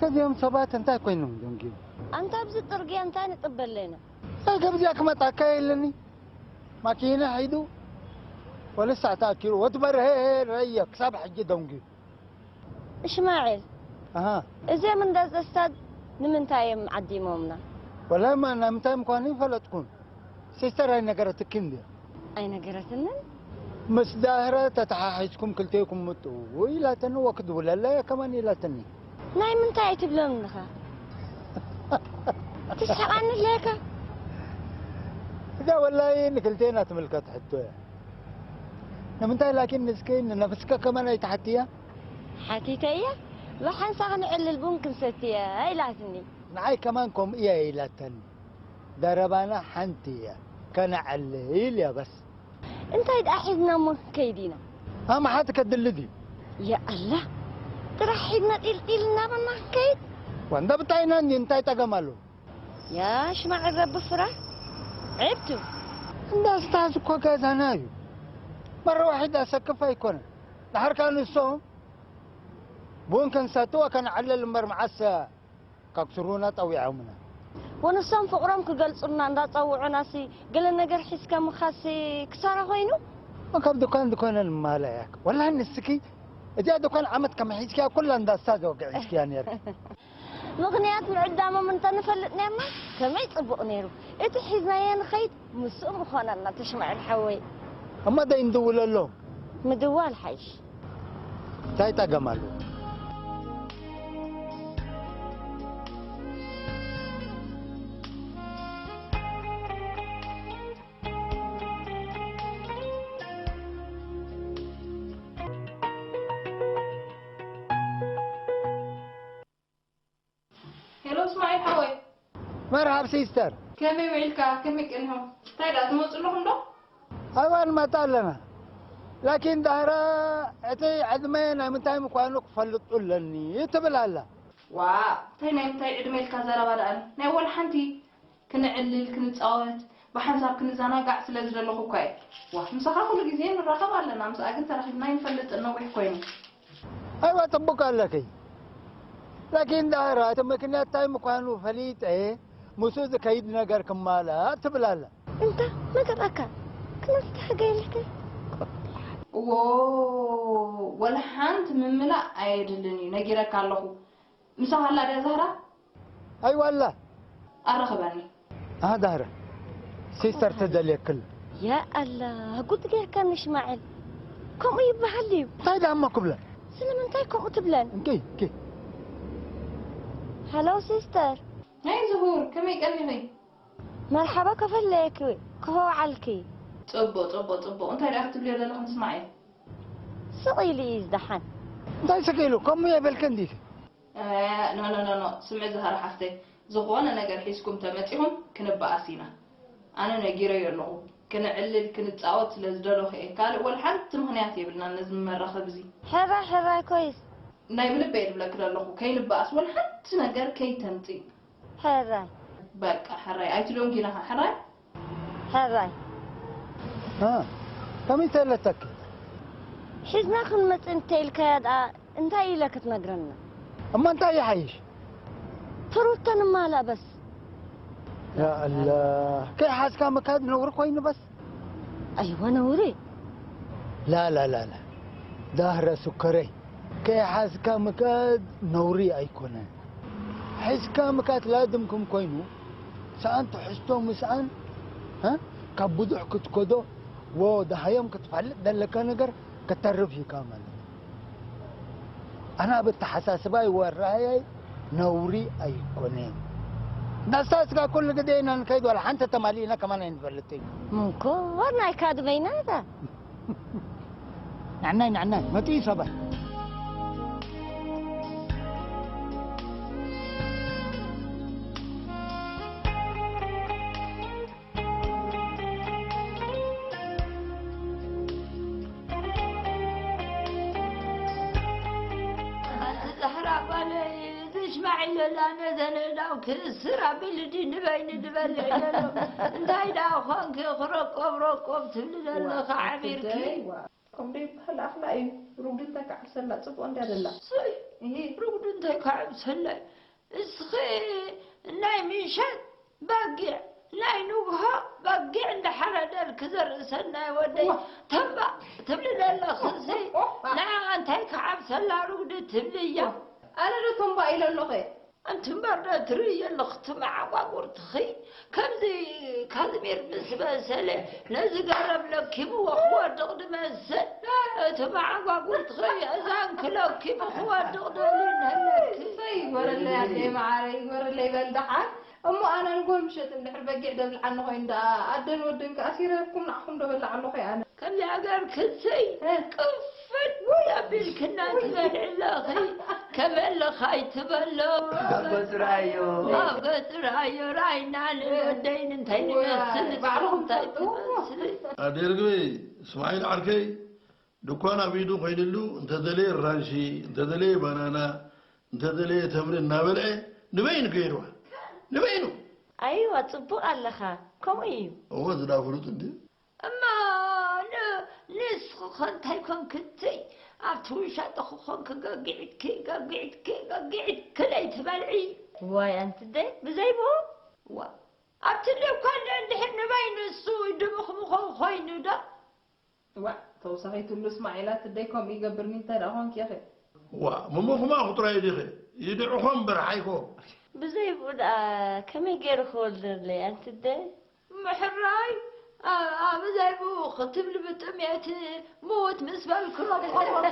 ከዚኦም ሰባት እንታይ ኮይኖም ደንጊዮም? ኣንታ ኣብዚ ጽርግያ እንታይ ንጽበ ኣለና? እንታይ ከምዚኣ ክመጣካ የለኒ? ማኪና ሒዱ ወለሳ ተኣኪሩ ወትበርሀ ረየ ክሳብ ሕጂ ደንጊዩ። እሽማዒል፣ ኣሃ። እዚኦም እንዳ ዘስታድ ንምንታይ እዮም ዓዲሞምና? ወላ ማ ናይ ምንታይ ምዃኑ ይፈለጥኩን። ሲስተር ኣይነገረትክን ድያ? ኣይነገረትንን። ምስ ዳህረ ተተሓሒዝኩም ክልቴኩም ምጡ ኢላተኒ፣ ወክድውለላ እያ ከማን ኢላተኒ። ናይ ምንታይ ኣይትብሎምንኻ? ትስሕቓኒ ኣለካ? እዛ ወላሂ ንክልቴና ትምልከት ሕቶ እያ። ንምንታይ ላኪን ንስኪ ንነፍስከ ከማን ኣይትሓትያ? ሓቲተ እያ። ብሓንሳእ ክንዕልል ቡን ክንሰቲ እያ ኢላትኒ። ንዓይ ከማን ከምኡ እያ ኢላተኒ። ደረባና ሓንቲ እያ። ከነዕልል እያ በስ። እንታይ ደኣ ሒዝና እሞ ክንከይድ ኢና? ኣምሓት ከድሊ ድዩ? ያ ኣላ፣ ጥራሕ ሒዝና ጢልጢል እናበልና ክንከይድ? ወንዳ ብታይና እንዲ እንታይ ጠገም ኣሎ? ያ ሽማዕ ረቢ ፍራ፣ ዒብቱ። እንዳ ስታዝ እኮ ገዛና እዩ። መረዋሒ ዳሰክፍ ኣይኮነን። ድሓር ከኣ ንሶም ቡን ክንሰቲ ወከነዕልል እምበር መዓስ ካብ ስሩና ጠዊዖምና። ወንሶም ፍቕሮም ክገልጹልና እንዳጸውዑናሲ፣ ገለ ነገር ሒዝካ ምኻሲ ክሳራ ኮይኑ? ካብ ድኳን ድኳን ንማላ እያ። ወላ ንስኪ እዚኣ ድኳን ዓመት ከም ሒዝኪያ ኩላ እንዳ ስታዝ ወግዒ ሒዝኪያ ነይርኪ። ምኽንያት ምዕዳሞም እንተንፈልጥ ነርና ከመይ ጽቡቕ ነይሩ። እቲ ሒዝናዮ ንኸይድ ምስኡ ምኾነና ተሽማዕን ሓወይ። እሞ ደይ እንድውለሎም። ምድዋል ሓይሽ። እንታይ ጠገም ኣለዎ? ሄሎ እስማዒል ሓወይ። መርሃብ ሲስተር። ከመይ ውዒልካ? ከመይ ቀኒኹም? እንታይ ደኣ ትመጹ ኣለኹም ዶ? ኣብኣ ንመጽእ ኣለና። ላኪን ዳህራ እቲ ዕድመ ናይ ምንታይ ምዃኑ ክፈልጡ ኣለኒ ትብል ኣላ። ዋ፣ እንታይ ናይ ምንታይ ዕድመ ኢልካ ዘረባ ደኣ? ናይ ወላ ሓንቲ። ክነዕልል፣ ክንጻወት፣ ብሓንሳብ ክንዘናጋዕ ስለ ዝደለኹ እኳ እየ። ዋ፣ ምሳኻ ኩሉ ግዜ ንራኸብ ኣለና፣ ምስኣ ግን ተራኺብና ኣይንፈልጥን፣ ነዊሕ ኮይኑ። ኣይዋ፣ ጽቡቕ ኣለኪ። ላኪን ዳህራ እቲ ምክንያት እንታይ ምዃኑ ፈሊጠ፣ ምስኡ ዝከይድ ነገር ክማላእ ትብል ኣላ። እንታ መገጣካ ክነስተሓገየልክ። እዎ፣ ወላ ሓንቲ ምምላእ ኣየድልን እዩ፣ ነጊረካ ኣለኹ። ምሳኻ ኣላ ድያ ዛህራ? ኣይዋ ኣላ። ኣራኽበኒ። ኣህ ዳህራ፣ ሲስተር ትደልየክል። ያ ኣላ፣ ጉድ ጌርካኒ ሽማዕል። ከምኡ ይበሃል ድዩ? እንታይ ደኣ እሞ ክብለን? ስለምንታይ ከምኡ ትብለን? እንኪ፣ እንኪ። ሃሎ ሲስተር። ናይ ዝሁር፣ ከመይ ቀኒኺ? መርሓባ፣ ከፈለየኪ፣ ከኸውዓልኪ። ጽቡቕ፣ ጽቡቕ፣ ጽቡቕ። እንታይ ደኣ ክትብልዮ ዘለኺ ንስማዕ እየ። ስቕ ኢሉ እዩ ዝደሓን። እንታይ ስቕ ኢሉ? ከምኡ የበልከ እንዲኺ? እ፣ ኖ፣ ኖ፣ ኖ፣ ኖ። ስምዒ ዝሃራ ሓፍተይ፣ ዝኾነ ነገር ሒዝኩም ተመጺኹም ክንበኣስ ኢና። ኣነ ነጊረዮ ኣለኹ። ክነዕልል፣ ክንጻወት ስለ ዝደለኹ እየ። ካልእ ወላ ሓንቲ ምኽንያት የብልናን ነዚ መራኸቢ እዚ። ሕራይ፣ ሕራይ ኮይስ። ናይ ብልበ እየ ዝብለኪ ዘለኹ። ከይንበኣስ ወላ ሓንቲ ነገር ከይተምጽኢ። ሕራይ። በቃ ሕራይ። ኣይትደንጉይና ኸዓ ሕራይ። ሕራይ። እ፣ ከመይ ተለተኪ? ሒዝና ክንመጽእ እንተ ኢልካያ ደኣ እንታይ ኢለ ክትነግረና? እሞ እንታይ ይሓይሽ? ትሩተን ማላ በስ። ያ ኣላ፣ ከይሓዝካ ምካድ ነውሪ ኮይኑ በስ። ኣይወ ነውሪ። ላ፣ ላ፣ ላ፣ ላ። ዳህረ ስከረይ፣ ከይሓዝካ ምካድ ነውሪ ኣይኮነን። ሒዝካ ምካድ ላድምኩም ኮይኑ፣ ሰኣን ትሕዝቶ ምስኣን፣ እ? ካብ ብዙሕ ክትከዶ፣ ወ ደሃዮም ክትፈልጥ ዘለካ ነገር ከተርፍ ኢካ ማለት እዩ። ኣነ ኣብ ኣተሓሳስባይ ወራያይ ነውሪ ኣይኮነን። ዳስታ ስጋ ኩሉ ግዜ ኢና ንከይድ፣ ዋላ ሓንቲ ተማሊእና ከማን ኣይንፈልጥን። ምንኮር ናይ ካድመይና እታ። ንዕናይ፣ ንዕናይ፣ መጺኡ ሰባይ። ኣንቲ ዛህራ ጓለይ፣ እዚ ሽማዒ ለላ ነዘን ኣእዳው ክእስር ኣቢሉ ድዩ ንበይኒ ዝበልዕ ዘሎ? እንታይ ደኣ ኾንኪ ክረቆብ ረቆብ ትብሊ ዘለኺ ዓቢርኪ? ከምዶ ይበሃል ኣኽላ እዩ። ሩግዲ እንታይ ከዓብሰላ ጽቡቕ እንድያ ደላ። እሰይ፣ እሂ። ሩግዲ እንታይ ከዓብሰላ እዩ? እስኺ ናይ ምሸት በጊዕ፣ ናይ ንግሆ በጊዕ እንዳሓረደልኪ ዘርኢ ሰናይ ወደይ ዋ። ተንባእ ትብሊ ዘለኽሲ፣ ዋ። ንዓ እንታይ ከዓብሰላ ሩግዲ ትብልያ? ኣነ ዶ ተንባእ ኢለ ኣለኹ? ኣንቲ እምበር ዶ ትርእይ ኣለኺ እቲ መዓጓጉርትኺ? ከምዚ ካዝሚር ምስ በሰለ ነዚ ገረብ ለኪምዎ ክወድቕ ድመስል። እቲ መዓጓጉርትኺ እዛን ክለኪሙ ክወድቕ ደልዩ እንሀለኪ። እሰይ፣ ይግበረለይ ኣደይ መዓረይ፣ ይግበረለይ በል ደሓን። እሞ ኣነ ንጎ ምሸት እንድሕር በጊዕ ደብልዓኒ ኮይኑ ደኣ ኣደን ወደን ከኣ ሲረብኩም ንዓኹም ዶ በልዓ ኣለኹ ኣነ። ከምዚ ሃገር ክስይ እ። ቅፍል ኣቢልክና ትበልዒ ኣለኺ። ከመለኻ ኣይትበሎ። ኣብ ገጽ ርኣዮ። ኣብ ገጽ ርኣዮ፣ ርኣይና ንወደይን እንታይ ንመስል፣ ባዕልኹም እንታይ ትፈልጥዎ። ትመስል። ኣደይ ርግበይ፣ እስማዒል ዓርከይ፣ ድኳን ኣብ ኢዱ ኮይኑሉ፣ እንተደለየ ራንሺ፣ እንተደለየ ባናና፣ እንተደለየ ተምሪ እናበልዐ ንበይኑ ከይድዋ። ንበይኑ። ኣይዋ፣ ጽቡቕ ኣለኻ። ከምኡ እዩ። እወ፣ ዝዳ ፍሉጥ እንዲ። እማ ን-፣ ንስኺ ኸ እንታይ ኮንኪ? እትይ ኣብቲ ውሻጠ ኾንኪ ገጊዕትኪ፣ ገጊዕትኪ፣ ገጊዕትኪ ለይትበልዒ። ዋይ ኣንትደ ብዘይ ብኡ። ዋ፣ ኣብቲ ደኳን እንድሕር ንበይኑ እሱ ድምኽምኾ ኾይኑ ዶ? ዋእ፣ ተወሳኺትሉ እስማዒል ኣትደይ ከምኡ ይገብርኒ እንታይ ደኣ ኾንኪ ኢኺ? ዋእ፣ ምሙኽማኹ ጥራይ ዲኺ? ይድዕኾ እምበር ሓይኮ። ብዘይ ብኡ ደኣ ከመይ ገይሩ ክወልደለይ ኣንትደይ? ምሕራይ፣ ኣ-፣ ኣ-፣ ብዘይ ብኡ ክትብሊ ብጥሜት ምዉት ምስ በልክሮ ክኸውን።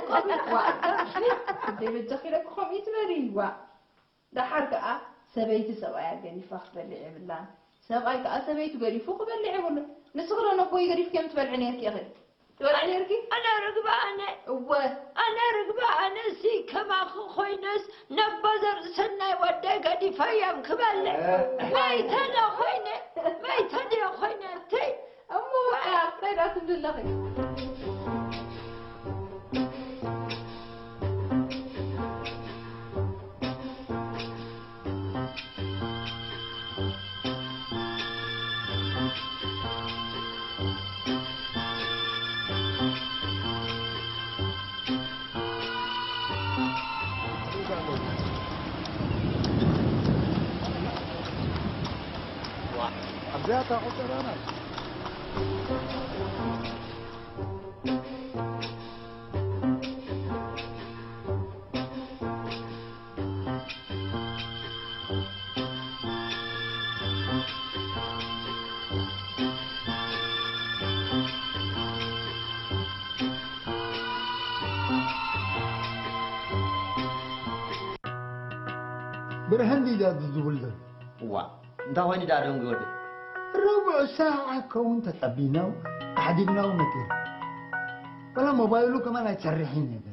ዋእ፣ ኣንታ ኣደይ በጃኺ ኢለኪ ከምኡ ይትበሊ። ዋእ። ደሓር ከኣ ሰበይቲ ሰብኣያ ገዲፋ ክትበልዕ የብላን። ሰብኣይ ከኣ ሰበይቱ ገዲፉ ክበልዕ የብሉን። ንስኺ ዶ ነቦይ ገዲፍክዮም ትበልዒ ነይርኪ ኢኺ? ትበልዒ ነይርኪ? ኣነ ርግበ ኣነ። እወ። ኣነ ርግበ ኣነሲ ከማኺ ኮይነስ ነቦ ዘርእሰናይ ወደይ ገዲፈዮም ክበልዕ። መይተ ዶ ኮይነ? መይተ ድዮ ኮይነ? እትይ። እሞ በቃ፣ እንታይ ደኣ ትብሊ ኣለኺ? ኣብዚኣ እታ ቆጸራ ናት። ብርሃን ዲዳ ዝብል ዘሎ? እዋ፣ እንታይ ኮይኑ ደኣ ደንጉ ወደይ? ርቡዕ ሰዓት ከውን ተጸቢናው፣ ኣሕዲግናው መጺና። ወላ ሞባይሉ ከማን ኣይሰርሕን እዩ።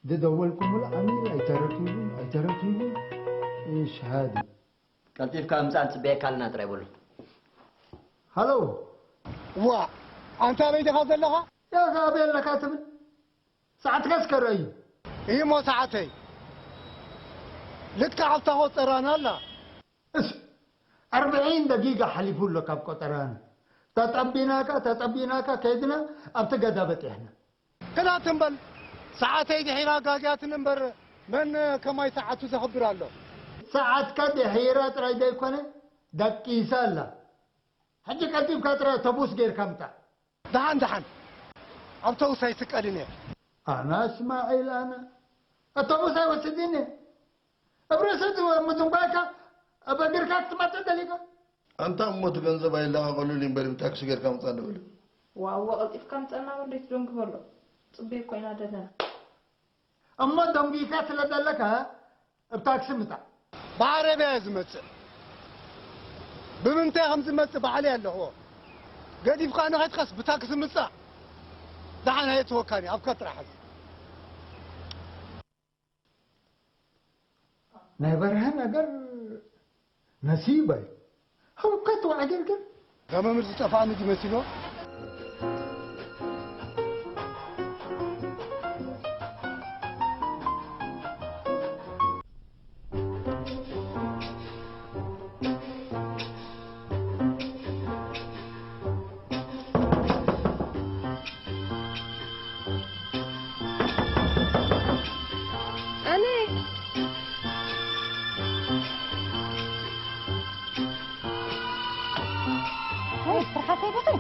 ዝደወልኩምሉ ኣሚር ኣይተረኪቡን፣ ኣይተረኪቡን። እሽ፣ ሃዲ። ቀልጢፍካ ምጻእ ንጽበየካ ኣለና ጥራይ በሎ። ሃሎ። ዋ፣ ኣንታ ኣበይ ዲኻ ዘለኻ? ያኻ ኣበይ ኣለኻ ትብል? ሰዓትካ እስከ ርኣዩ። እሞ ሰዓተይ ልክዕ ኣብታ ቆጸራና ኣላ። እስ፣ ኣርብዒን ደቂቃ ሓሊፉ ኣሎ ካብ ቆጸራና። ተጠቢናካ፣ ተጠቢናካ ከይድና ኣብቲ ገዛ በጺሕና። ክላት እምበል፣ ሰዓተይ ድሒራ ኣጋግያትኒ እምበር፣ መን ከማይ ሰዓቱ ዘኽብር ኣሎ? ሰዓትካ ድሒራ ጥራይ ዘይኮነ፣ ደቂሳ ኣላ። ሕጂ ቀልጢፍካ ጥራይ ኣውቶቡስ ጌርካ ምጻእ። ደሓን፣ ደሓን። ኣውቶቡስ ኣይስቀልን እየ። ኣና እስማዒል፣ ኣና ኣውቶቡስ ኣይወስድን እየ። ኣብ ርእሲ እቲ ምድንጓይካ ኣብ እግርካ ክትመጽእ ደሊኻ? ኣንታ እሞ እቲ ገንዘብ ኣይለቓቐሉን እዩ እምበር ብታክሲ ጌርካ ምጻእ ንብል። ዋው፣ ቀልጢፍካ ምጸና በሎ፣ ይትደንጉ በሎ። ጽበይ ኮይና ደለና። እሞ ደንጉይካ ስለ ዘለካ ኣብ ታክሲ ምጻእ። ብዓረብያ እየ ዝመጽእ። ብምንታይ ከም ዝመጽእ ባዕለይ ኣለኽዎ። ገዲፍካ ንኸድካስ ብታክሲ ምጻእ። ደሓን ኣየእትወካን እየ፣ ኣብካ ጥራሕ ሕዝ። ናይ በርሀ ነገር ነሲበ ህውከት ወዕግርግር። ገመምር ዝጠፋእኒ ድዩ መሲሎ? ከመይ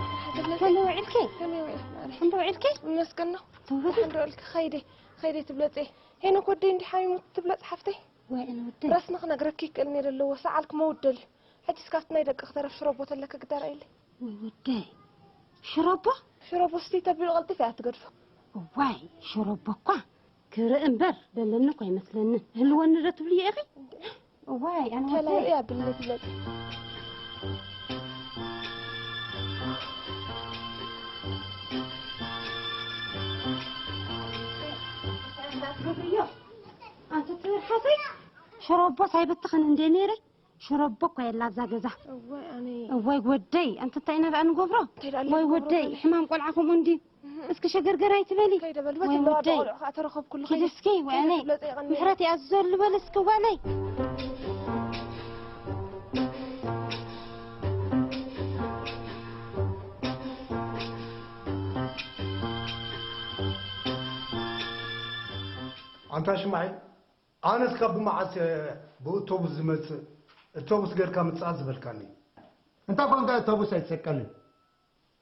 ውዒልኪ? ከመይ ውዒልኪ? ማዕረ? ሓንዶ ውዒልኪ? ይመስገን ነው። ትውዕሊ? ሓንዶ ውዒልኪ? ኸይደ፣ ኸይደ ትብለጽ እየ። ሄኖክ ወደይ እንዲህ ሓሚሙ ትብለጽ ሓፍተይ? ወይ ኣነ ወደይ። ራስና ክነግረኪ ይክእል ነይረ ኣለዎ። ሰዓልክ መውደል እዩ። ሕጂ እስካት ናይ ደቂ ክተረፍ ሽሮቦ ተለካ ግዳር ኣይለ። ወይ ወደይ። ሽሮቦ? ሽሮቦ ስቲ ተቢሉ ቀልጢፍ እያ ትገድፎ። ዋይ፣ ሽሮቦ እኳ ክርኢ እምበር ደለኒ እኮ ኣይመስለንን። ህልወኒ ዶ ትብልዮ ኢኺ? እዋይ፣ ኣነ ተላብኢ ወደይ። ኣብልኒ ትብለጽ። ኣንተ ትርሓሰይ፣ ሽሮቦ ሳይበትኽን እንደ ነይረ፣ ሽሮቦ እኮ የላ እዛ ገዛ። እዋይ፣ ኣነ እዋይ ወደይ፣ ኣንተ እንታይ ኢና ደኣ ንገብሮ? እንታይ ደኣ ወይ ንገብሮ ወደይ፣ ታዲያ? ሕማም ቆልዓ ከምኡ እንዲ። እህ። እስኪ ሸገርገር ኣይትበሊ። ከይደ በል፣ ወይ በትለዋ ወደይ። ቆልዑ ከኣ ተረኸብኩሉ። ኪድ እስኪ፣ ወይ ከይደ ኣነ ትብለጸ ይቐኒ። ምሕረት ይኣዝዘሉ በል እስኪ፣ ዋለይ። ኣንታ ሽማዒ፣ ኣነስ ካብ ብመዓስ እየ ብእቶቡስ ዝመጽእ? እቶቡስ ጌርካ ምጽኣት ዝበልካኒ። እንታይ ኮንካ እቶቡስ ኣይትሰቀልን?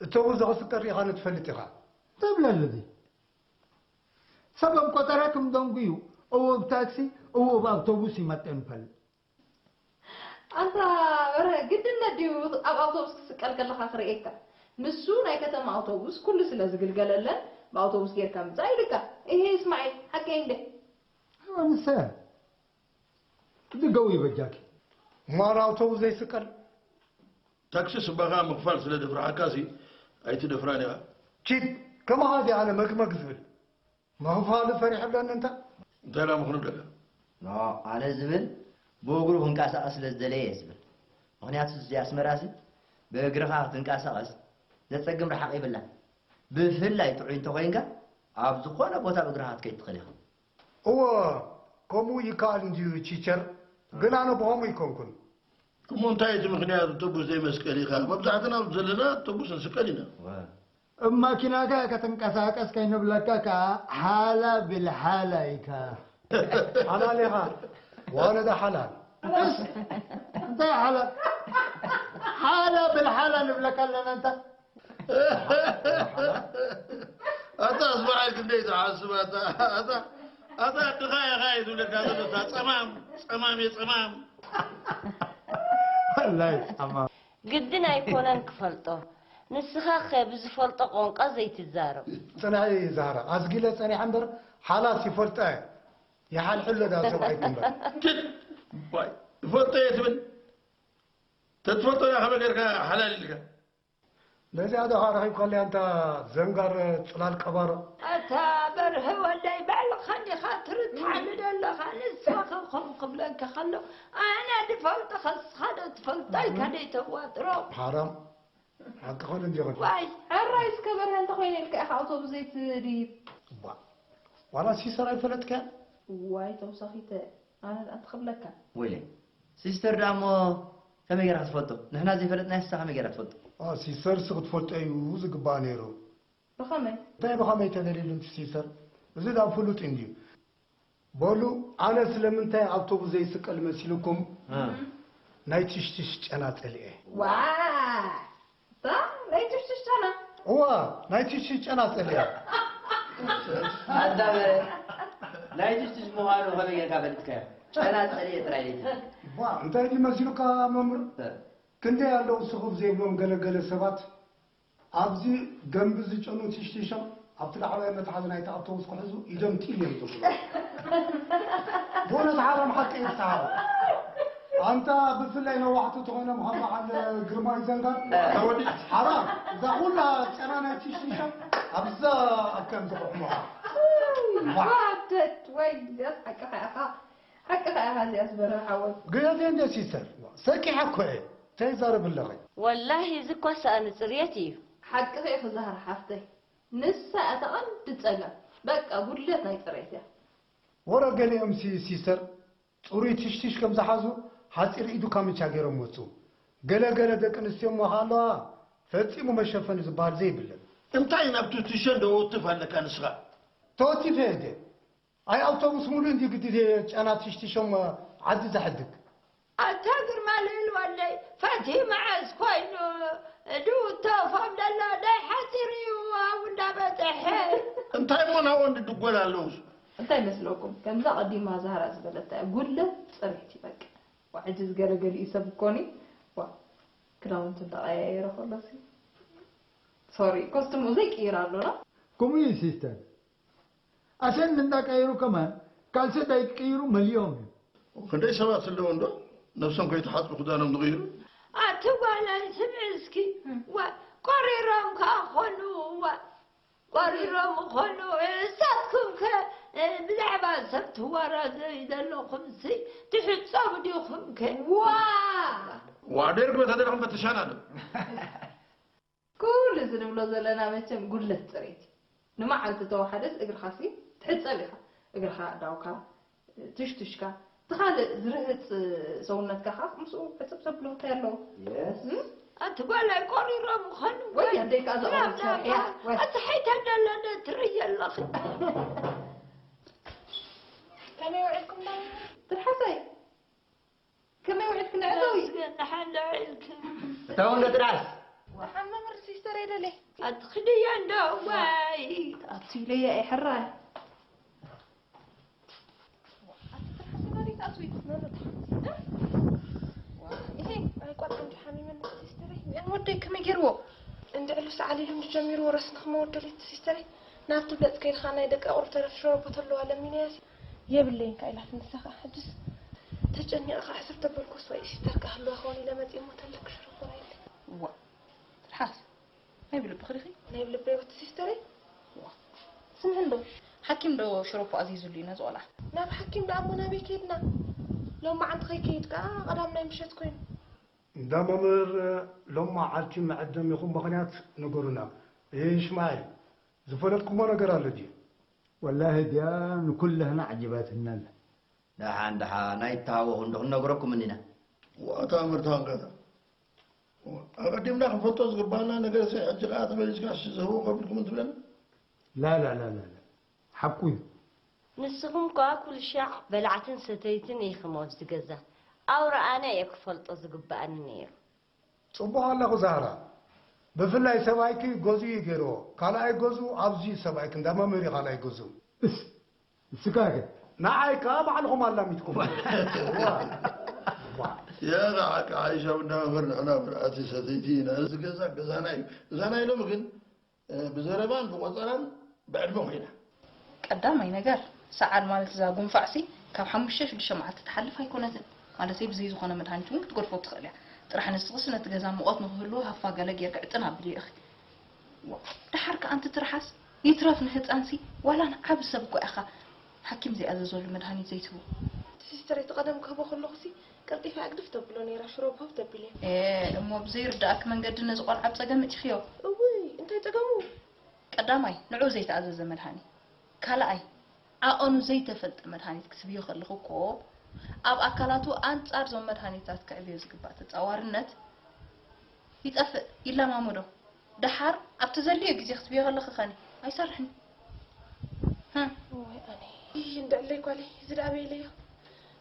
እቶቡስ ዘኽስቀር ኢኻ ንትፈልጥ ኢኻ። ተብለሊ እዚ። ሰብ ኣብ ቆጠራ ከም ደንጉዩ፣ እዎ ብታክሲ፣ እዎ ብኣውቶቡስ ይመጤ ንፈልጥ። ኣንታ በርሀ፣ ግድነት ድዩ ኣብ ኣውቶቡስ ክስቀል ከለኻ ክርእየካ? ንሱ ናይ ከተማ ኣውቶቡስ ኩሉ ስለ ዝግልገለለን ብኣውቶቡስ ጌርካ ምጻእ ኢሉካ። እሄ እስማዒል፣ ሓቀይ እንደ? ኣንሰ፣ ድገው ይበጃኪ። እሞ ኣነ ኣውቶቡስ ዘይስቀል? ታክሲ ስባኻ ምኽፋል ስለ ደፍርሓካሲ ኣይትደፍራን ኢኻ። ኪድ፣ ከማኻ እዚ ኣነ መግመግ ዝብል። ምኽፋሉ ፈሪሐ ብለኒ እንተ። እንታይ ደኣ ምኽኑ ደኣ? ኖ፣ ኣነ ዝብል ብእግሩ ክንቀሳቐስ ስለ ዝደለየ እየ ዝብል። ምኽንያቱ እዚ ኣስመራሲ ብእግርኻ ክትንቀሳቐስ ዘጸግም ረሓቕ የብላን። ብፍላይ ጥዑይ እንተኾይንካ ኣብ ዝኾነ ቦታ ብእግርኻ ክትከይድ ትኽእል ኢኻ። እወ፣ ከምኡ ይከኣል እንድዩ ቲቸር፣ ግን ኣነ ብኸምኡ ኣይኮንኩን። እሞ እንታይ እቲ ምኽንያት? ኣውቶቡስ ዘይመስቀል ኢኻ? መብዛሕትና ኣብዚ ዘለና ኣውቶቡስ ንስቀል ኢና። እብ ማኪናካ ከተንቀሳቀስ ከይንብለካ ከኣ ሓላ ብልሓላ ኢካ። ሓላል ኢኻ። ወለደ ሓላል። እስ፣ እንታይ ሓላል? ሓላ ብልሓላ ንብለካ ኣለና እንታ። ኣታ ኣስማዒል ክንደይ ትሓስብ ኣታ፣ ኣታ፣ ኣታ ኣድኻ ኢኻ እዩ ዝብለካ ዘሎ፣ እታ ጸማም፣ ጸማም እየ ጸማም። ወላይ ጸማም። ግድን ኣይኮነን ክፈልጦ። ንስኻ ኸ ብዝፈልጦ ቋንቋ ዘይትዛረብ? ጽንሒ ዛህራ፣ ኣዝጊለ ጸኒሐ እምበር ሓላስ ይፈልጦ እየ። ይሓልሕሎ ዳ ሰብኣይኪ እምበር። ትድ፣ ዋይ፣ ይፈልጦ እየ ትብል? ተትፈልጦ ዳ ከመይ ጌርካ ሓላል ኢልካ? ነዚኣ ዶ ረኺብካለያ ኣንታ ዘንጋር ጽላል ቀባሮ? ኣታ በርሀ ወደይ፣ ባዕልኻ ዲኻ ትርትዓሉ ዘለኻ? ንስኻ ከም ክብለካ ከሎ፣ ኣነ ድፈልጦ፣ ከስኻ ዶ ትፈልጦ ኢልካ ደይ ተዋጥሮ? ሓራም። ሓቂ ኾነ እንዲኹን። ዋይ፣ ሕራይ እስከ በርሀ እንተኾይነ ኢልካ ኢኻ ኣውቶቡስ ዘይትድይብ። ባ፣ ዋላ ሲስተር ኣይፈለጥካያ? ዋይ፣ ተውሳኺተ፣ ኣነ ደኣ እንታይ ክብለካ? ወይለይ፣ ሲስተር ደኣ እሞ ከመይ ጌራ ክትፈልጦ? ንሕና ዘይፈለጥናያ ንሳ ከመይ ጌራ ትፈልጦ? ኣ፣ ሲስተርስ ክትፈልጦ እዩ ዝግባእ ነይሩ። ብኸመይ? እንታይ ብኸመይ ተደልዩሉ እቲ ሲስተር? እዚ ደኣ ፍሉጥ እዩ እንድዩ። በሉ፣ ኣነ ስለምንታይ ኣውቶቡስ ዘይስቀል መሲልኩም? እ። ናይ ትሽትሽ ጨና ጸሊኤ። ዋ! ታ? ናይ ትሽትሽ ጨና? እዋ፣ ናይ ትሽትሽ ጨና ጸሊኤ። ኣታ በረ፣ ናይ ትሽትሽ ምዃኑ ከመይ ጌርካ ፈሊጥካዮ? ጨና ጸሊኤ ጥራይ ኢልካ። ዋ፣ እንታይ ድዩ መሲሉካ መምህር? እ። ክንደይ ኣለዉ ስኹፍ ዘይብሎም ገለ ገለ ሰባት ኣብዚ ደንቢ ዝጨኑ ቲሽቲሾም ኣብቲ ላዕለዋይ መትሓዚ ናይቲ ኣውቶቡስ ክሕዙ ኢዶም ጢል እዮም ዘብሉ። ብእውነት ሓራም ሓቂ እዩ እቲ ሓራም። ኣንታ ብፍላይ ነዋሕቲ ተኾይኖም ከም በዓል ግርማይ ዘንጋር። ተወዲ- ሓራም እዛ ኩላ ጨና ናይ ቲሽቲሾም ኣብዛ ኣብ ከምዚ ክሕሙኻ። ዋደት ወይ ሓቅኻ ኢኻ። ሓቅኻ ኢኻ እዚኣስ በርሀ ሓወይ። ግደፍየ እንደ ሲስተር፣ ሰኪሐ እኮ እየ። እንታይ ይዛረብ ኣለኺ? ወላሂ እዚ እኳ ሰኣን ጽርየት እዩ። ሓቅኺ ኢኺ ዛህራ ሓፍተይ። ንሳ እያ እታ ቀንዲ ጸገም። በቃ ጉድለት ናይ ጽሬት እያ። ወረ ገሊኦም ሲ-፣ ሲስተር ጽሩይ ትሽትሽ ከም ዝሓዙ ሓጺር ኢዱ ካምቻ ገይሮም ወጹ። ገለ ገለ ደቂ ኣንስትዮ እሞ ከኣ ኣለዋ ፈጺሙ መሸፈኒ ዝበሃል ዘይብለን። እንታይ ናብቲ ትሸን ዶ ወትፍ ኣለካ ንስኻ? ተወቲፈ እየ። ኣይ ኣውቶቡስ ሙሉእ እንዲ ግዲ ጨና ትሽትሾም ዓዲ ዘሕድግ። ኣታ ግርማ ኣልል ወለይ ፈቲ መዓስ ኮይኑ ድውቶ ፎም ደሎ ናይ ሓፂር እዩ ኣብኡ እንዳበፅሐ። እንታይ እሞ ናብኦ እንድድጎል ኣለውስ? እንታይ መስለኩም? ከምዛ ቀዲማ ዛህራ ዝበለታ እያ፣ ጉድለት ፅሬት እዩ በቃ። ዋ ሕጂ ዝገለገሊኡ ሰብ እኮኒ ዋ ክዳውንቱ እንዳቀያየረ ከሎሲ ሶሪ ኮስትሙ ዘይቅይር ኣሎና። ከምኡ እዩ ሲስተር። ኣሰን እንዳቀየሩ ከማን ካልሲ እንዳይቅይሩ መሊኦም እዮም። ክንደይ ሰባት ኣለዉ እንዶ ነብሶም ከይተሓፅቡ ክዳኖም ዝቕይሩ። ኣቲ ጓለይ ስምዒ እስኪ ዋ ቆሪሮም ከኣ ኾኑ ዋ ቆሪሮም ኾኑ እሳትኩም ከ ብዛዕባ ሰብ ትዋራዘዩ ዘለኹም ሲ ትሕጸቡ ዲኹም ከ ዋ ዋ ደርግ መተደረኹም ፈትሻና ዶ ኩሉ እዚ ንብሎ ዘለና መቸም ጉድለት ፅሬት እዩ። ንመዓልቲ ተወሓደስ እግርኻሲ ትሕፀብ ኢኻ። እግርኻ፣ ኣእዳውካ፣ ቱሽቱሽካ፣ እቲ ካልእ ዝርህፅ ሰውነትካ ከዓ ምስኡ ሕፅብ ተብሎ እንታይ ኣለዎ? Yes። እም? ኣቲ ጓላይ ቆሪሮም ኸኑ ወይ ኣደይ ከዓ ዝቐረብ ሰሪሕያ። ወይ ኣቲ ሓይታ እንዳለነ ትርእየ ኣለኺ። ከመይ ውዒልኩም ዳዊት? ትርሓሰይ ከመይ ውዒልኪ ንዕዘዊ? ደሓን ዶ ውዒልክን? እታ ወንዶ ጥራስ። ደሓን መምህር ሲስተር የደለ። ኣትኽድያ እንዶ ዋይ። ኣቲ ኢለያ እየ ሕራይ። ይሄ ኣይቋጥም ሓሚመኒ ሲስተር። ያን ወደይ ከመይ ገይርዎ? እንድዕሉ ሰዓሊሉ ጀሚሩ ወረስንኽ መወደሊት ሲስተር። ናብቲ ብለጽ ከይድኻ ናይ ደቂ ኣቑርብ ተረፍ ሸረቦ ተለዋ ለሚነያ የብለይን ከ ኢላትኒ ንሳ ከኣ ሕጅስ ተጨኒቐ ከኣ ሕስብ ተበልኩስ ወይ ሲስተር ከ ህልዋ ክኾን ኢለ መጺአ እሞ ተለክ ሽሮ ኮራ ኢለ። እዋ ትርሓስ ናይ ብልብኺ ዲኺ? ናይ ብልበይ ወቲ ሲስተረይ። እዋ ስምዒ እንዶ ሓኪም ዶ ሽሮፖ ኣዚዙሉ እዩ ነዚ ቆልዓ? ናብ ሓኪም ደኣ እሞ ናበይ ከይድና? ሎማዓንቲ ከይከይድ ከኣ ቀዳም ናይ ምሸት ኮይኑ። እንዳ መምህር ሎማዓልቲ መዐደሚኹም ምኽንያት ንገሩና። እየ ይሽማዒ ዝፈለጥኩሞ ነገር ኣሎ ድዩ? ወላሂ ድያ ንኩላህና ዓጂባትና ኣላ። ደሓን ደሓን ኣይትተሃወኹ እንዶ ክንነግረኩም እንዲና። ዋታ ምርታን ከታ ኣቐዲምና ክንፈልጦ ዝግባኣና ነገርሲ ሕጂ ከኣ ተመሊስካ እሺ ዝህቦ ከቢድኩም እንትብለና። ላላላላላ ሓቁ እዩ። ንስኹም ከኣ ኩሉ ሻዕ በላዕትን ሰተይትን ኢኽም ኣብዚ ገዛ። ኣውራ ኣነ እየ ክፈልጦ ዝግበኣኒ ነይሩ። ጽቡቕ ኣለኹ ዛህራ። ብፍላይ ሰብኣይኪ ገዝኡ እዩ ገይርዎ። ካልኣይ ገዝኡ ኣብዚ እዩ ሰብኣይኪ እንዳ መምህር እዩ ካልኣይ ገዝኡ። እስ እስካከ ንዓይ ከኣ ባዕልኹም ኣላሚድኩም። ያ ንዓካ ዓይሻ እንዳ መምህር ንሕና ብርኣቲ ሰተይቲ ኢና። እዚ ገዛ ገዛና እዩ። ገዛና ኢሎም ግን ብዘረባን ብቆጸራን ብዕድመ ኮይና። ቀዳማይ ነገር ሰዓል ማለት እዛ ጉንፋዕሲ ካብ ሓሙሽተ ሽዱሽተ መዓልቲ ትሓልፍ ኣይኮነትን። ማለተይ ብዘይ ዝኾነ መድሃኒት እውን ክትገድፎ ትኽእል እያ። ጥራሕ ንስኽስ ነቲ ገዛ ሙቐት ንኽህልዎ ሃፋ ገለ ጌርኪ ዕጥን ኣብልዮ ኢኺ። ዋእ፣ ደሓር ከኣ ኣንቲ ትርሓስ ይትረፍ ንህጻንሲ ዋላ ንዓቢ ሰብ እኮ ኢኻ። ሓኪም ዘይኣዘዘሉ መድሃኒት ዘይትህቡ። እቲ ሲስተር እቲ ቀደም ክህቦ ከለኹሲ ቀልጢፈ ኣግድፍ ተብሎ ነይራ ሽሮ ብሆፍ ተቢለ። ኤእ እሞ ብዘይርድኣኪ መንገዲ ነዚ ቆልዓ ብጸገም መጺኽዮ። እውይ እንታይ ጸገሙ? ቀዳማይ ንዕኡ ዘይተኣዘዘ መድሃኒት፣ ካልኣይ ዓቐኑ ዘይተፈልጠ መድሃኒት ክትህብዮ ከለኺ እኮ ኣብ ኣካላቱ ኣንጻር ዞም መድሃኒታት ከዕብዮ ዝግባእ ተጻዋርነት ይጠፍእ፣ ይለማመዶ። ደሓር ኣብቲ ዘድልዮ ግዜ ክትብዮ ከለኺ ኸኒ ኣይሰርሕን። ወይ ኣነ ይይ እንድዕለይ ጓለይ እዚ ደኣ በይለዮ።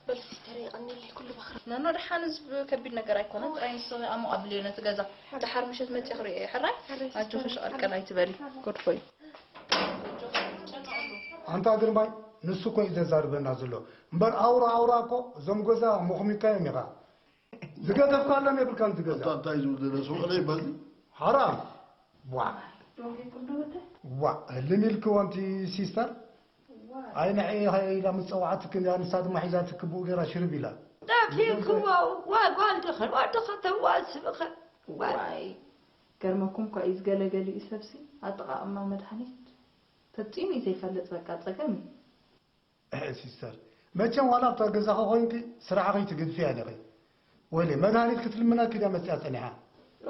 በል ሲስተር የቐንየለይ ኩሉ ባኽሪ። ኖኖ ደሓን እዚ ከቢድ ነገር ኣይኮነን። ጥራይ ንስኺ ኣሞቕ ኣብልዮ ነቲ ገዛ። ደሓር ምሸት መፂአ ክሪኦ እየ። ሕራይ ኣጆኺ ሸቐልቀል ኣይትበሊ። ጎድፎይ። ኣንታ ግርማይ ንሱ እኮ እዩ ዘዛርበና ዘሎ እምበር ኣውራ ኣውራ እኮ እዞም ገዛ ሞኽሚካዮም ኢኻ። ዝገደፍካሎም የብልካን ዝገዛ። ኣታ እንታይ ዝብል ዘሎ ስውቕ ለይ በል። ሓራም። ዋ። ዋ ህልም ኢልክዎ ኣንቲ ሲስተር። ኣይ ንዐ ኢላ ምስ ጸውዓትክን እያ ንሳ ድማ ሒዛትኪ ብኡ ገይራ ሽርብ ኢላ። ጠፊእክዎ ዋ ጓል ድኽን ወድኻ ተዋስብኸ። ዋይ ገርመኩም እኳ እዩ ዝገለገሊኡ ሰብሲ ኣጠቓቕማ መድሃኒት ፈጺሙ እዩ ዘይፈልጥ በቃ ጸገም እዩ። እሕ ሲስተር መቸም ዋላ ኣብታ ገዛኺ ኮይንኪ ስራሕኺ ትግድፍያ ዲኺ ወይለ መድሃኒት ክትልምነኪ ድያ መፅያ ፀኒሓ?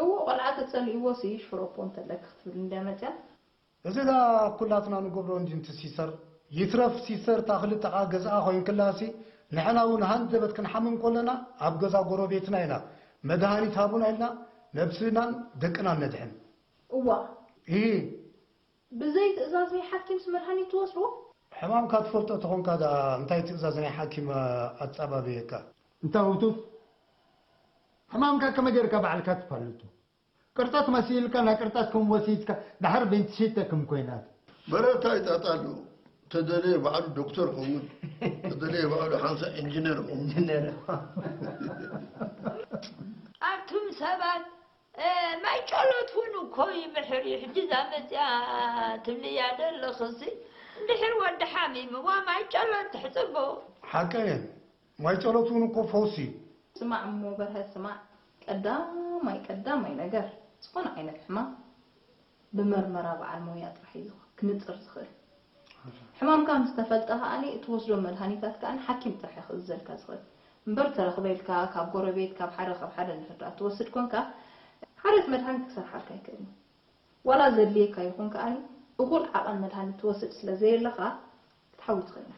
እዎ ቆልዓ ተፀሊእዎ ሲ ሽሮፖ እንተለኪ ክትብል እንድያ መፅያ። እዚ ዳ ኩላትና ንገብሮ እንዲ ንቲ ሲስተር ይትረፍ ሲስተር እታ ክልተ ከዓ ገዝኣ ኮይንክላ ሲ ንሕና እውን ሃንደበት ክንሓምም ከለና ኣብ ገዛ ጎረቤትና ኢና መድሃኒት ሃቡና ኢልና ነብስናን ደቅናን ነድሕን። እዋ እሂ ብዘይ ትእዛዝ ናይ ሓኪምስ መድሃኒት ትወስድዎ? ሕማምካ ትፈልጦ ተኾንካ ደኣ እንታይ ትእዛዝ ናይ ሓኪም ኣጻባብየካ? እንታ ህውቱፍ ሕማምካ ከመይ ጌርካ ባዕልካ ትፈልጡ? ቅርጸት መሲልካ ናይ ቅርጸት ከም ወሲድካ ድሓር ቬንቲሽተ ከም ኮይናት። በረታ ይጣጣሉ። ተደለየ ባዕሉ ዶክተር ኸውን፣ ተደለየ ባዕሉ ሓንሳ ኢንጂነር ኸውን። ኢንጂነር። ኣቱም ሰባት፣ እ፣ ማይ ጨሎት እውን እኮ ይምሕር እዩ። ሕጂ እዛ መፅያ ትብልያ ዘለኽሲ፣ እንድሕር ወዲ ሓሚምዋ ማይ ጨሎት ትሕፅቦ። ሓቀየን። ማይ ጨሎት እውን እኮ ፈውሲ እዩ። ስማዕ እሞ በርሀ ስማዕ፣ ቀዳማይ ቀዳማይ ነገር ዝኾነ ዓይነት ሕማም ብመርመራ በዓል ሞያ ጥራሕ እዩ ዝኽ- ክንጽር ዝኽእል። ሕማምካ ምስ ተፈልጠ ከኣኒ እትወስዶ መድሃኒታት ከኣኒ ሓኪም ጥራሕ እዩ ክእዘልካ ዝኽእል እምበር ተረኽበ ኢልካ ካብ ጎረቤት ካብ ሓደ ካብ ሓደ እንድሕር ደኣ ትወስድ ኮንካ ሓደት መድሃኒት ክሰርሓልካ ኣይክእልን እዩ። ዋላ ዘድልየካ ይኹን ከኣኒ እኹል ዓቐን መድሃኒት ትወስድ ስለ ዘየለኻ ክትሓዊ ትኽእል ኢኻ።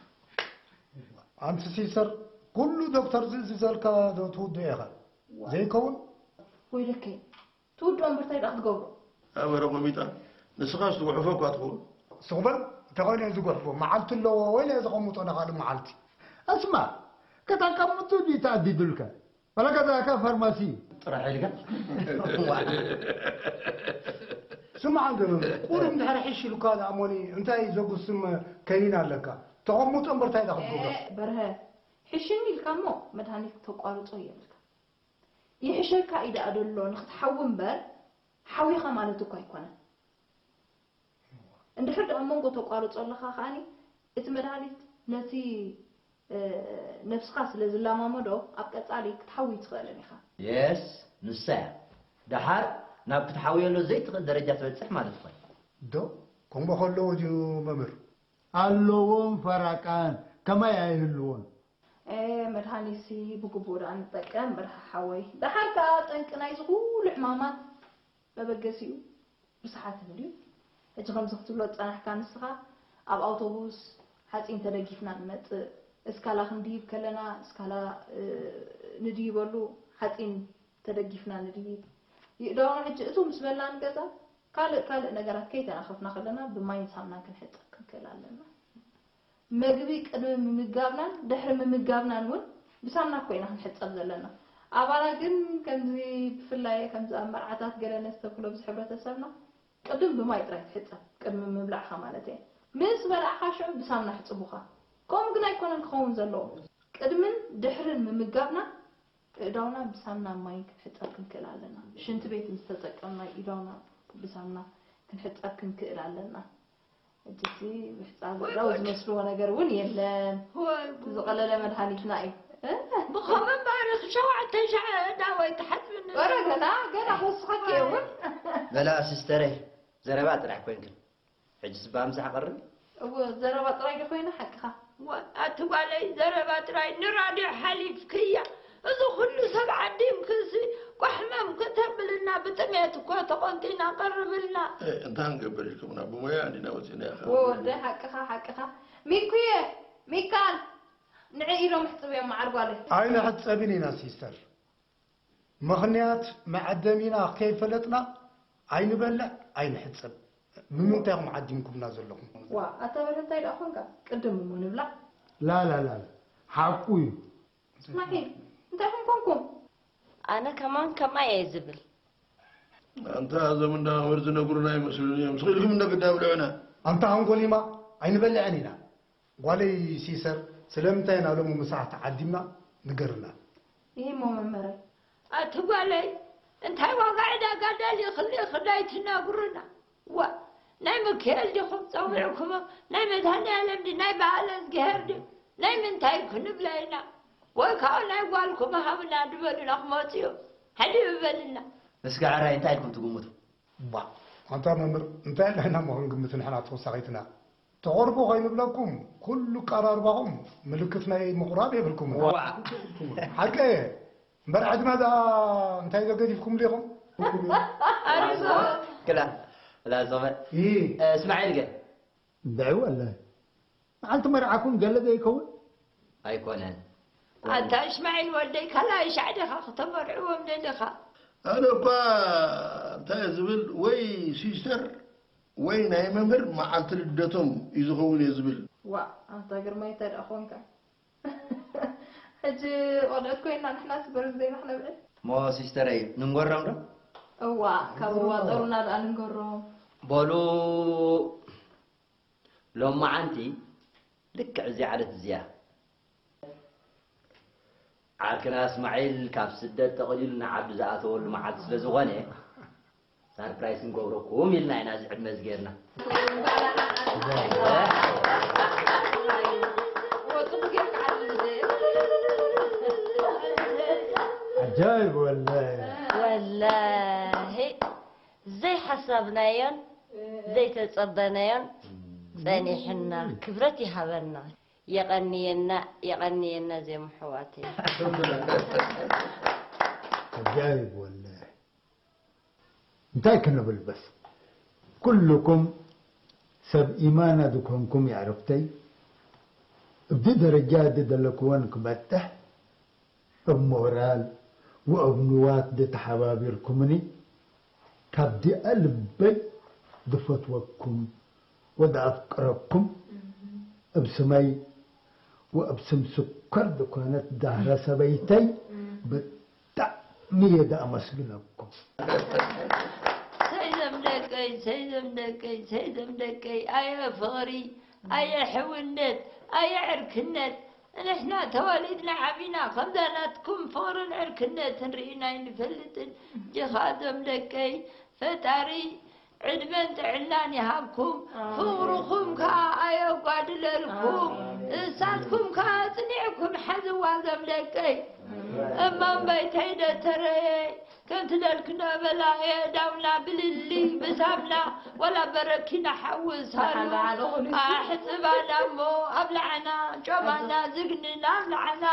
ኣንቲ ሲስተር፣ ኩሉ ዶክተር ዝእዝዘልካ ዶ ትውድኦ ኢኻ? ዘይከውን? ወይለከይ፣ ትውድኦ እምበር እንታይ ደኣ ክትገብሮ? ኣበረ ቆሚጣ፣ ንስኻስ ትጉሕፎ እኳ ትኸውን። ስቕ በል፣ እንታይ ኮይኑ እየ ዝጉሕፎ? መዓልቲ ኣለዎ ወይ ለየ ዘቐምጦ ንኻልእ መዓልቲ? እስማ፣ ከተቀምጡ ድዩ ተኣዲዱልካ? ዋላ ገዛኻ ፋርማሲ ጥራሕ ኢልካ? ስማዕ እንዶ መምህር፣ ቁሩብ እንድሕር ሕሽ ኢሉካ ደኣ እሞኒ እንታይ ዘጉስም ከኒን ኣለካ? ተቐምጦ እምበር እንታይ ደኣ ክትገብሮ? ኤ፣ በርሀ፣ ሕሽም ኢልካ እሞ መድሃኒት ክተቋርጾ የብልካ። ይሕሸካ እዩ ደኣ ደሎ ንክትሓዊ እምበር ሓዊኻ ማለት እኮ ኣይኮነን። እንድሕር ደኣ ኣብ መንጎ ተቋርጾ ኣለኻ ከኣኒ እቲ መድሃኒት ነቲ እ፣ ነብስኻ ስለ ዝለማመዶ ኣብ ቀጻሊ ክትሓዊ ትኽእልን ኢኻ። የስ ንሳ እያ። ደሓር ናብ ክትሓውየሉ ዘይትኽእል ደረጃ ትበጽሕ ማለት እኮ እዩ። ዶ ከምኡ ከለዎ ድዩ መምህር? ኣለዎም ፈራቃን ከማይ ኣይህልዎን። ኤ፣ መድሃኒትሲ ብግቡእ ደኣ ንጠቀም በርሀ ሓወይ። ደሓር ከኣ ጠንቂ ናይዚ ኩሉ ሕማማት መበገሲኡ ብሰሓት እንድዩ። ሕጂ ከምዚ ክትብሎ ዝጸናሕካ ንስኻ ኣብ ኣውቶቡስ ሓጺን ተደጊፍና ንመጽእ፣ እስካላ ክንድይብ ከለና እስካላ፣ እ፣ ንድይበሉ ሓጺን ተደጊፍና ንድይብ። ይእዳውና ሕጂ እትው ምስ በልና ንገዛ ካልእ ካልእ ነገራት ከይተናኸፍና ከለና ብማይን ሳምናን ክንሕጸብ ክንክእል ኣለና። መግቢ ቅድሚ ምምጋብናን ድሕሪ ምምጋብናን እውን ብሳምና እኮ ኢና ክንሕጸብ ዘለና። ኣባና ግን ከምዚ ብፍላይ ከምዚ ኣብ መርዓታት ገለ ነስተብህሎ ኣብዚ ሕብረተሰብና ቅድም ብማይ ጥራይ ትሕጸብ፣ ቅድሚ ምብላዕኻ ማለት እየ። ምስ በላዕኻ ሽዑ ብሳምና ሕጽቡኻ። ከምኡ ግን ኣይኮነን ክኸውን ዘለዎ። ቅድምን ድሕርን ምምጋብና ኣእዳውና ብሳምና ማይን ክንሕጸብ ክንክእል ኣለና። ሽንቲ ቤት ምስ ተጠቀምና ኣእዳውና ብሳምና ክንሕጸብ ክንክእል ኣለና። ሕጂ እቲ ምሕጻብ ወይ ኣእዳው ጉድ። ዝመስልዎ ነገር እውን የለን። ወይ እቲ ጉድ። ዝቐለለ መድሃኒትና እዩ። እ? ብኸመ ባርኽ ሸውዓተ ሻዕ ኣእዳወይ ትሓጽብኒ ኧረ ዘለዋ። ገና፣ ገና ክወስኸኪ እየ እውን። በላ ሲስተረይ፣ ዘረባ ጥራሕ ኮይንክን። ሕጂ ስባ ምሳሕ ቀርብ። እወ፣ ዘረባ ጥራይ ዶ ኮይና ሓቅኻ? እወ፣ ኣቲ ጓለይ፣ ዘረባ ጥራይ ንራድዮ ሓሊፍክያ። እዚ ኩሉ ሰብ ዓዲምክሲ ቋሕመም ከተብልና፣ ብጥሜት እኮ ተቖንጢና ቀርብልና። እ፣ እንታይ ክንገብር ኢልኩምና? ብሞያ እንዲና ወፂና ኢኻ። ወ-፣ ወደይ ሓቅኻ፣ ሓቅኻ። ሚኩየ፣ ሚካል፣ ንዒ ኢሎም ሕፅብዮም መዓር ጓለይ። ኣይንሕፀብን ኢና ሲስተር። ምኽንያት መዐደሚና ከይፈለጥና ኣይንበልዕ ኣይንሕጸብ። ብምንታይ ኢኹም ዓዲምኩምና ዘለኹም? ዋ፣ ኣታ በርሀ እንታይ ደኣ ኾንካ? ቅድም እሞ ንብላዕ። ላላላላ፣ ሓቁ እዩ። እስማዒል፣ እንታይ ኾንኩም? ኣነ ከማን ከማይ እየ ዝብል። ኣንታ እዞም እንዳ መምህር ዝነግሩና ይመስሉኒ እዮም። ስቕ ኢልኩም እንዳ ግዳ ብልዑና። ኣንታ ሃንጎሊማ፣ ኣይንበልዕን ኢና። ጓለይ ሲሰር፣ ስለምንታይ ኢና ሎሚ ምሳሕ ተዓዲምና? ንገርና። ይህ እሞ መምህረይ። ኣቲ ጓለይ፣ እንታይ ዋጋ ዕዳጋ ደሊኽሊ ክዳይ ትነግሩና? ዋ፣ ናይ ሚካኤል ዲኹም ጸዊዕኩሞ? ናይ መድሃኒኣለም ድዩ? ናይ በዓለ እዝግሄር ድዩ? ናይ ምንታይ ክንብላ ኢና? ወይ ከዓ ናይ ጓልኩም ሃብና ድበሉና ክመጹ እዮም። ሕዲ ይበልና። እስከ ሕራይ እንታይ ኢልኩም ትግምቱ? ባ፣ ኣንታ መምህር፣ እንታይ ኣለና እሞ ክንግምት ንሕና ተወሳኺትና? ተቐርቡ ከይንብለኩም፣ ኩሉ ኣቀራርባኹም ምልክት ናይ ምቑራብ የብልኩምን። ዋ። ሓቀ እየ። እምበር ዕድመ ደኣ እንታይ ዶ ገዲፍኩም ዲኹም? ኣሪሶ። ክላ፣ ክላ ዞመ። እ፣ እስማዒል ገ? እንድዒ ወለ። መዓልቲ መርዓኹም ገለ ዶ ይኸውን? ኣይኮነን። ኣታ እስማዒል ወደይ፣ ካልኣይ ሻዕ ዲኻ ክተመርዕዎም ደሊኻ? ኣነ እኳ እንታይ እየ ዝብል፣ ወይ ሲስተር ወይ ናይ መምህር መዓልቲ ልደቶም እዩ ዝኸውን እየ ዝብል። ዋእ፣ ኣንታ ግርማይ፣ እንታይ ደኣ ኾንካ? ሕጂ ቆልዑት ኮይና ንሕናስ በርዝደይና ክነብዕል? እሞ ሲስተረይ፣ ንንገሮም ዶ? እዋ፣ ካብ እዋ ጸሩና ደኣ ንንገሮም። በሉ፣ ሎማዓንቲ ልክዕ እዚኣ ዕለት እዚኣ፣ ዓርክና እስማዒል ካብ ስደት ጠቕሊሉ ንዓዱ ዝኣተወሉ መዓልቲ ስለ ዝኾነ፣ ሳርፕራይዝ ክንገብረኩም ኢልና ኢና እዚ ዕድመ እዚ ጌርና። ዓጃይብ ወላሂ። ወላሂ ዘይሓሳብናዮን ዘይተጸበናዮን ጸኒሕና። ክብረት ይሃበና። የቐንየና የቐንየና ዜማ ኣሕዋተይ። ዓጃይብ ወላሂ። እንታይ ክንብል በስ፣ ኩልኩም ሰብ ኢማና ዝኮንኩም የዕርክተይ፣ እብዚ ደረጃ እዚ ዘለክዎን ክበጽሕ እብ ሞራል ወእብ ንዋት ዝተሓባቢርኩምኒ ካብ ዲኣ ልበይ ዝፈትወኩም ወዝኣፍቅረኩም እብ ስመይ ወእብ ስም ስኮር ዝኾነት ዛህራ ሰበይተይ ብጣዕሚ እየ ዘኣመስግነኩም። ሰይዘም ደቀይ ሰይዘም ደቀይ ሰይዘም ደቀይ ኣየ ፍቕሪ ኣየ ሕውነት ኣየ ዕርክነት ንሕና ተወሊድና ዓቢና ከምዛ ናትኩም ፍቕርን ዕርክነትን ርኢና ኣይንፈልጥን ጅኻ ዞም ደቀይ ፈጣሪ ዕድመን ጥዕናን ይሃብኩም ፍቕርኹም ከዓ ኣየጓድለልኩም እሳትኩም ከዓ ኣፅኒዕኩም ሓዝዋ ዞም ደቀይ እማን ባይተይ ደተረየ ከምቲ ደልክኖ በላ የእዳውና ብልሊ ብሳምና ወላ በረኪና ሓውሳሉ ኣሕፅባና እሞ ኣብላዕና ጮማና ዝግንና ኣብላዕና